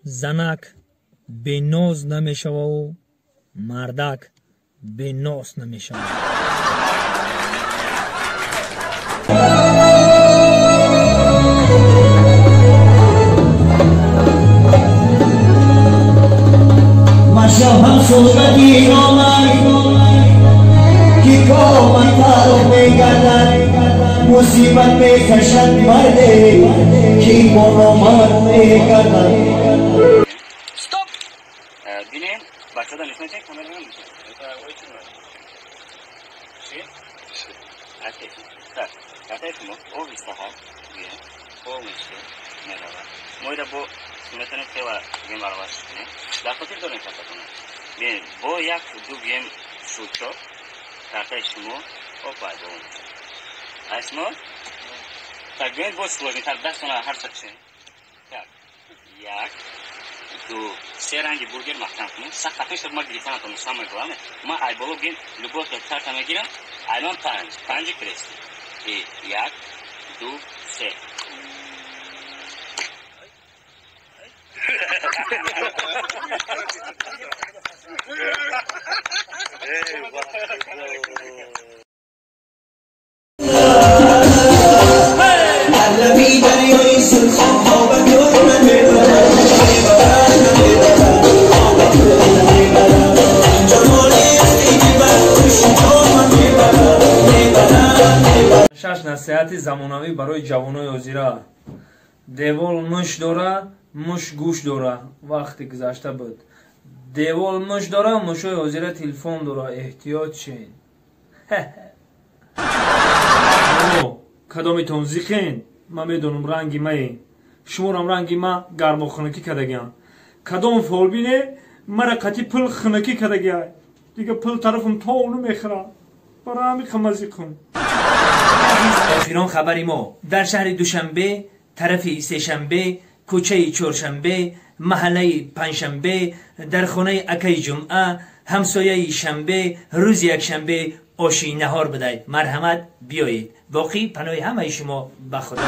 Занак беноз намешававу мардак бенос намешавад. Машоҳам суҳбати номард ки коматаро мегардад, мусибат мекашад марде ки бо номард мегардад. Стоп! Бинем, бачаҳо нишон камера намешавад. Чӣ? Так, картаи шумо О 28 гӯем, О меште меравад. Мо ира бо метавонем хела гӯем баробар кунем. Дар хотир дорем картатона. Бинем, бо як ду гӯем шучок картаи шумо О пайдо мешавад. А шумо? Так, гӯем боз сложнитар дастона ҳар ча. Так, як, ду, се ранги бургер маҳкам кунем. Сахт хафа шуд, ма гирифтанатон самое главное. Ма ай боло гӯем любой карта мегирам, айман панҷ, панҷи крести. И як, ду, се. Шаш насиҳати замонавӣ барои ҷавонои ҳозира. Девол муш дора, муш гӯш дора. Вақти гузашта буд. Девол муш дора, мушои ҳозира телефон дора. Эҳтиёт шен. Кадомитон зиқен? Ман медонам ранги мае. Шуморам ранги ма гармохунакӣ кардагиам. Кадом фолбине мара қати пул хунакӣ кардагиай. Дига пул тарафам то намехӯрад. Барои ҳамин қимазиқум. Охирон хабари мо дар шаҳри Душанбе, тарафи сешанбе, кӯчаи чоршанбе, маҳаллаи панҷшанбе, дар хонаи акаи ҷумъа, ҳамсояи шанбе, рӯзи якшанбе оши наҳор будай. Марҳамат, биёед. Боқӣ паноҳи ҳамаи шумо ба Худо.